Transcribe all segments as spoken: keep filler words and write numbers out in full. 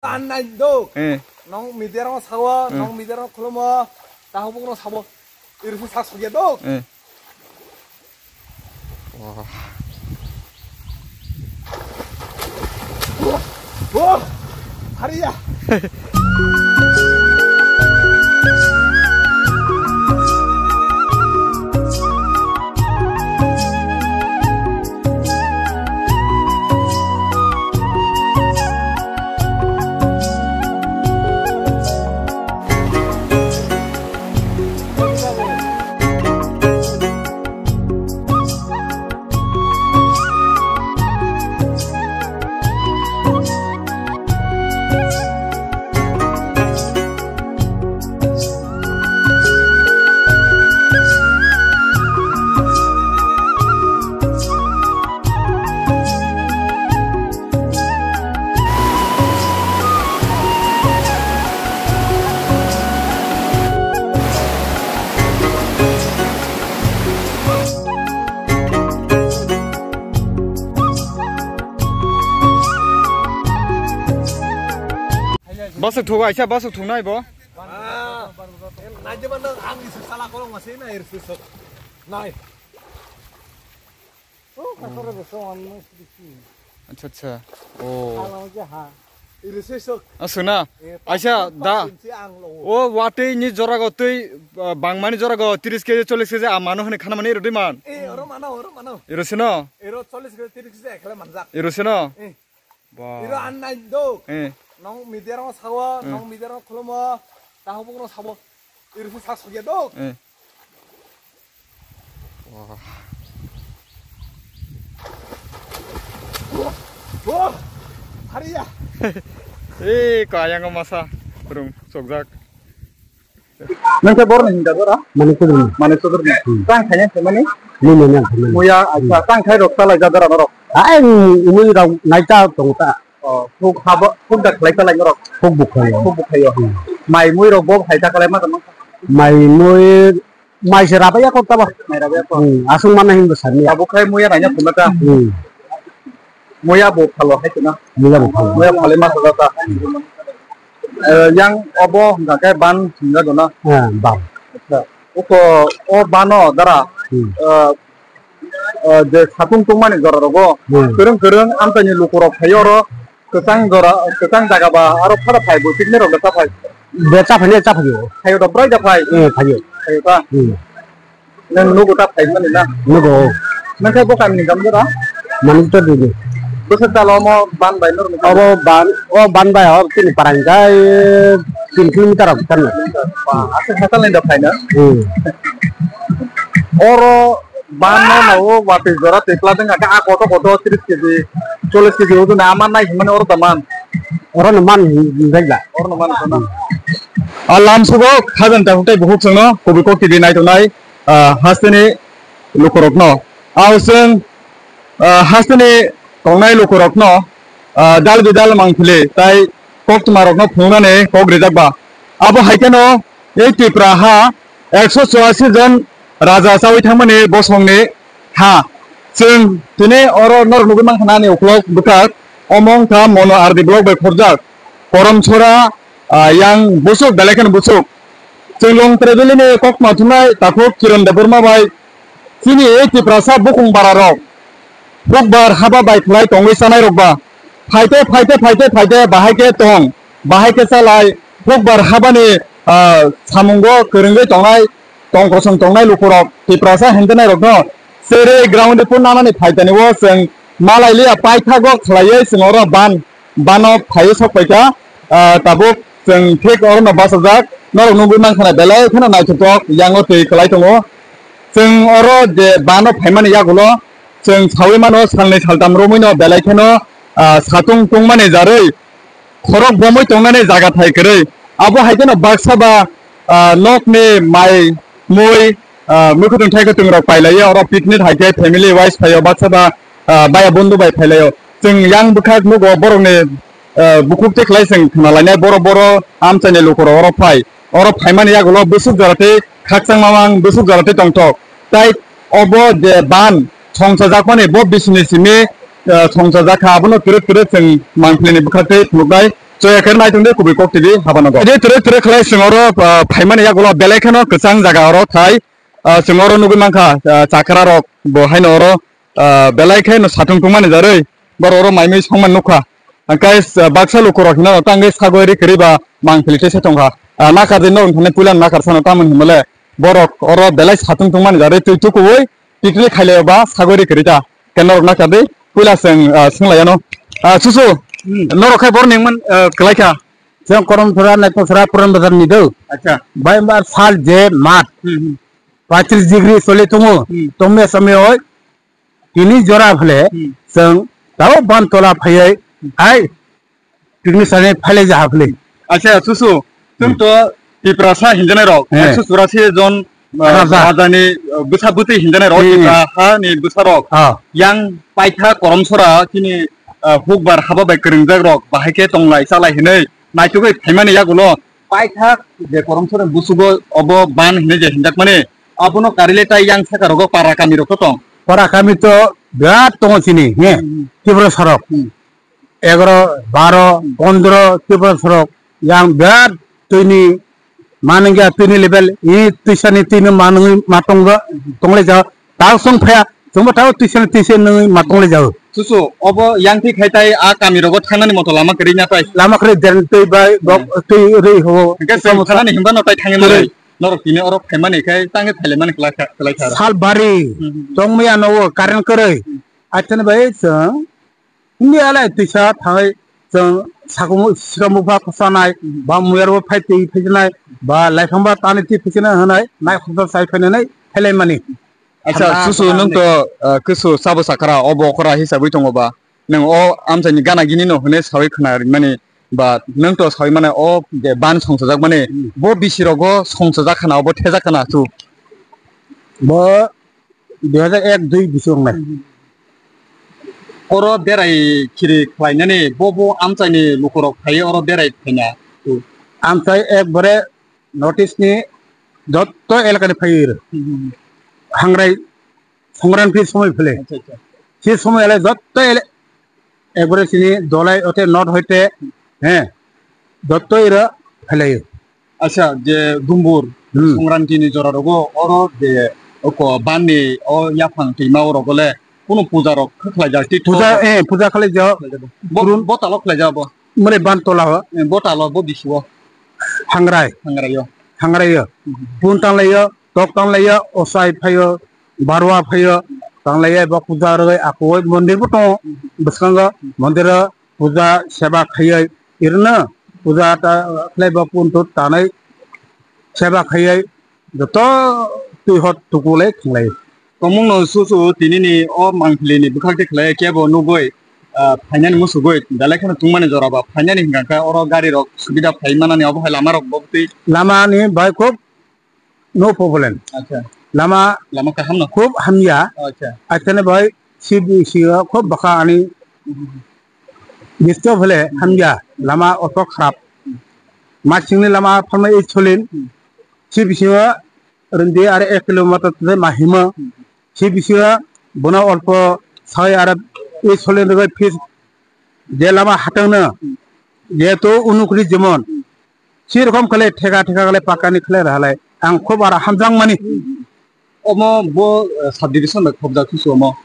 An nai do. Eh. Nong media rong sawo, hmm, nong media rong khulumo. Tahubung rong sabo. Iri si sak sugya do. Eh. Wah. Wah. Wah. Hariya. Bwswk thuk aisa, bwswk thuknai bo. Ah, naijima nang ang isi sala kolong masih na iri sisok. Nai. Oh, kasar besok ang masih. Acha, acha. Oh. Kalau aja ha. Iri sisok. Asuna. Eh, aisa, da. Inchi ang lo. O watwi ni jorago twi, ah, bangmani jorago tris keji, chollis keji a mano hwnwi khanamani iri dui man. Eh, oro mano, oro mano. Iri sino. Iro chollis keji, tris keji ekhle manjak. Iri sino. Eh. Ba. Iro an nai do. Eh. Nong media rong sawo, hmm, nong media rong khulumo. Tahubung rong sabo. Iri si sak sugya do. Eh. Wah. Wah. Hariya. Eh, kayang masa. Burung sokjak. Nang khe borok ni hinda jora? Manik Chaudhary. Manik Chaudhary ni. Hmm. Tang khaina khe mani? Ni ni nang khe mani. Muya, acha, hmm, tang khai rok chalai ja jora norok? Ai, umui rok naita tong ta. Oh, khuk habo, khuk da khlai chalai norok? Khuk bukhayo. Khuk bukhayo. Hmm. Mai mui rok bo hai ta khlai ma tong? Mai mui, mai se rabaya kok ta ba? Mai rabaya kok. Hmm, asung mana hin bo sani. Abo khai muya naina khuma ta? Hmm. Muya bo phalo hai tuna. Muya bo phalo. Muya phale ma sa ta. Eh, yang obo hingka khe ban hingka guna. Eh, ban. Acha. Uko o bano dara. Hmm. Eh, eh, je satung tungmani jora rogo. Hmm. Kereng kereng amtani luku rok phaio oro. Kwchang jora, kwchang jaga ba aro phara phai bo picnic rok da phai. Bo cha phai ne cha phai. Phaio da brai da phai. Eh, phaio. Phaio ta. Hmm. Nang nugo ta phai mani na? Nugo. Nang khe bo kami ni gamjora? Manik Chaudhary ni. Bwswk talo omo ban bai nor ni? Obo ban, o ban bai o tini parang jai tin kilometer rok tano. Ba, aswk hatal ni da phai na? Hmm. Oro ban no na o watwi jora twi pla deng ka a koto koto tris keji, chollis keji o dun ama nai himani oro da man. Oro no man hin, hin jai da. Oro no man na. A lam sugo khajan ta hutai buhuk songno, kubui kok T V nai tongnai. Ah, hasteni lukurokno. Ao chwng, ah, hasteni tongnai lukurokno, ah, dal bidal mangpili tai koktwmarokno phunuknani kok rijakba. Abo hai kheno ei Tripura ha ekso churasi jon raja chaui thangmani bosongni ha. Chwng tini oro norok nugui mankha ani ukulok bwkhak omo wngkha Mono R D block bai khorjak. Korom Sora, ah, yang busuk, belai kheno busuk. Chwng Long Treveli ni kokma thumnai takhuk Kiran Debbarma bai chini ei Tiprasa bukung bara rok Phukbar haba bai khlai tongwi chanai rok ba phaite, phaite, phaite, phaite bahai khe tong, bahai khe chalai Phukbar habani, ah, samungo kwrwngwi tongnai tong kosong tongnai lukurok Tiprasa hintenai rokno sere ground report nanani phaitani o chwng malai liya paithago khlaiwi chwng oro ban bano phaiwi sok paikha, ah, tabuk chwng thik orono bachajak, norok nugwi mankha na belai kheno naithotok, yango twi kwlai tongo. Chwng oro je bano phaimani yagulo chwng saui mano salnwi saltam romwino belai kheno, ah, satung tungmani jarwi khorok bomwi tongnani jaga thai kwrwi. Abo hai kheno baksa ba, ah, nokni mai mui, ah, mwkhwtwng thai khwtwng rok pailaio, oro picnic hai khe family wise phaio, baksa ba, ah, baya bondhu bai phailaio. Chwng yang bwkhak nugo borokni, ah, bukhuk tei khlai chwng khna lainai, boro boro amchaini lukurok oro phai. Oro phaimani yagulo bwswk jora tei khakchangma mang bwswk jora tei tongthok. Tai obo je ban songchajakmani bo bisini simi, ah, songchajak kha, abono kwrwk kwrwk chwng mangpilini bwkhak tei phunuknai. Choya khe naitung de kubui kok tidi habano go. Ede tere tere khlai chwng oro, ah, phaimani yagulo belai kheno kwchang jaga oro thai, ah, chwng oro nugui mankha, ah, chakra rok bo haino oro, ah, belai kheno satung tungmani jarwi boro oro maimui songman nukha. Hwnkhe, ah, baksa lukurok hino tangwi sagwi ri kwrwi ba mang philite se tongkha. Ah, nakar de no thane puila nakar sano tamoni himale borok oro belai satung tungmani jarwi twi tukuwi tikri khailaiba sagori kwrwi ta. Khe norok nakar de puila chwng, ah, swnglaiyano. Ah, susu, Hmm. Norok khai borok nengman, ah, kwlaikha. Chwng Koromsora, Naitungsora, Puran Bazar ni do. Acha. Bai bar sal je mat. Hmm, hmm. Paitris degree choli tongo. Hmm. Tongmia samya oi. Tini jora phale Hmm. chwng tao ban tola phaiwi Hmm. ai picnic sani phailai jaha phale. Acha, susu, chwng Hmm. to Tiprasa hinjanai rok, Eh. ekso churasi jon, ah, Raja. Rajani, ah, bwsa bwtwi hinjanai rok, Hmm. Tipra hani bwsa rok. Ah. Yang paitha Koromsora chini, ah, hukbar haba bai kwrwngjak rok, bahai khe tonglai chalai hinwi naitugwi phaimani yagulo paitha je Koromsora busugo obo ban hinwi je hinjakmani, abono karile tai yang saka rogo para kami rok to tong. Para kami to birat tongo chini, he, Hmm. Tiprasa rok. Hmm. Egaroh, baro, pondro, Tiprasa rok yang birat twini manungya twini level, i twisani twini manungwi ma tongja, tonglai ja, tao song phaya, chwngbo tao twisani twisa nungwi ma tonglai ja. Susu, obo yang thwi khai tai a kami rogo thangnani moto lama kwrwi na tai? Lama kwrwi dren twi bai, bok Hmm. twi rwi ho. Hwnkhe chwng thangnani hinba no tai thangwi Kwrwi. manai. Norok tini oro phaimani khai tangwi phailaimani kwlai kha, kwlai kha. Sal bari, Hmm, hmm, hmm. Tongmaya nogo current kwrwi. Hmm. Aitani bai chwng India le twisa thangwi chwng sakumu, sikamu ba kwchanai, ba muyar bo phai twi phaijanai, ba laiphang ba tani twi phaijanai hwnai, nai khoroksa chai phainani phailaimani. Acha, Thanda susu kwrwngni. Nwng to, uh, kusu sabo sakara, o bokora hisabwi tongo ba? Nwng o amchaini gana gini no hwnwi sawi khna rimani ba nwng to sawi mane o je ban songchajak mani Hmm. bo bisi rogo songchajak khana, obo thejak khana chu. Bo dui hajar ek dui bisi wngnai. Oro berai khiri khlainani bo bo amchaini lukurok phaiwi oro berai phaina. Amchai ekbare North East ni jotto elaka ni phaiwi rw. Hmm, hmm, hmm. Hangrai Songkranti somoi phele. Acha, acha. Se somoi ele jotto ele ekbare sini dolai ote not hoite, he, jotto ira phele. Acha, je Dumbur, Hmm. Songkranti ni jora rogo, oro je oko banni o yaphang twima o rogo le, kunu puja rok khe khlai jak, tito Puja, rok eh, puja khlai jak. Khlai jak. Bo, Kurun. Bo talo khlai jak bo. Mane ban tola ho. Eh, bo talo, bo bisi o. Hangrai. Hangrai o. Hangrai o. Hmm. Pun tang lai o, tok tang lai o, osai phai o, barwa phai o, tang lai o, bo puja rwgwi akoi mondir bo tongo. Hmm. Bwskango mondir o puja seba khaioi, irno puja ta khlai bo pun tut tanai seba khaioi, joto twi hot tukulai khanglai. Tongmung no susu tini ni o mangpili ni bwkhak ti khlai kebo nugui, ah, phainani musugui belai kheno tungmani jora ba phainani hingka khe oro gari rok subida phai manani obo hai lama rok bo twi. Lama ni bai khub no problem. Acha. Lama Lama kaham no. Khub hamya. Acha. Acha ni bai C B C o khub bwkha ani Hmm. Disturb hwle hamya, lama oto kharap. Masingni lama phalma ei solin. Si bisingo rwndi are ek kilometer tei ma himo. Si bisingo bono olpo sai are ei solin rwgwi phis je lama hatangno. Jehetu unukri jemon. Si rokom khle theka theka khle pakani khle rahalai. Ang khub ara hamjak mani. Omo bo, eh, subdivision bai khobjak susu omo.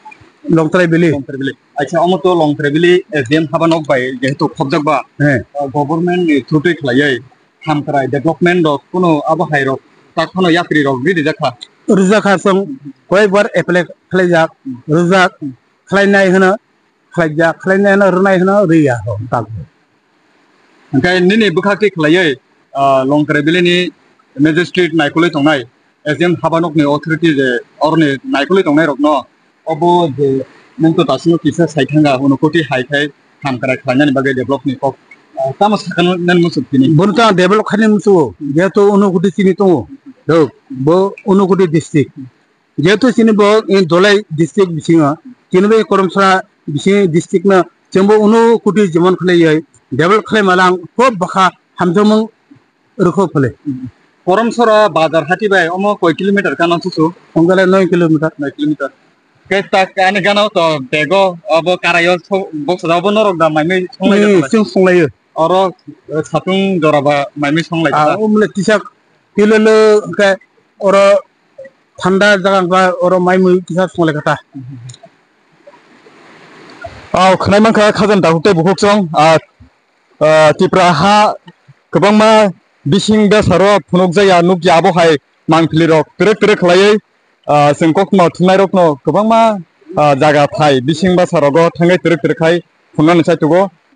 Longtrai Valley. Longtrai Valley. Acha, omo to Longtrai Valley, eh, S D M haba nok bai jehetu khobjak ba. Eh. Eh, government ni through twi khlaiwi hamkrai development rok kuno abo hai rok tak phano yapri rok ri rijak kha. Rijak kha song koi bar apply khlaijak, rijak, khlainai hwno. Khlaijak, khlainai hwno, rwnai hwno, rwya ho, tak. Hwnkhe nini bwkhak twi khlaiwi, ah, Longtrai Valley ni magistrate naikolwi tongnai, S D M habanokni authority je oroni naikolwi tongnai rokno, obo je nwng to dasingo kisa sai thanga, hwnwi koti hai khai hamkrai khlainani bagwi develop ni kok, ah, tamo sakha nani muchuk tini? Bono ta develop khainani muchungo, jehetu unokoti chini tongo, bo unokoti district. Jehetu chini bo, eh, Dholai district bisingo, chini bo Koromsora bising district no chwngbo unokoti jemon khlaiwi develop khlai mala ang khub bwkha hamjakmung rwkho phale. Koromsora bazar hati bai omo koi kilometer gana susu? Ongkha le noi kilometer. Noi kilometer. Khe tak ani gana o to bego abo karaio so-, boksa jabo norok da mai mai songlai Hmm, da. Chwng songlaio. Oro, eh, satung jora ba mai mui song lai kha. Ah, umle kisa pilolo ke oro thanda jaga ba oro mai mui kisa song lai kha ta. Ah, khwnai mankha khajani dakhuk tei bukhuk chwng, ah, ah, Tipra ha kwbangma bising bwsaro phunukjaya nukya abo hai mangpili rok twrwk twrwk khlaiwi, ah, chwng koktwma thumnai rokno kwbangma, ah, jaga phai bising bwsarogo thangwi twrwk twrwk khai phunuknani chai tugo.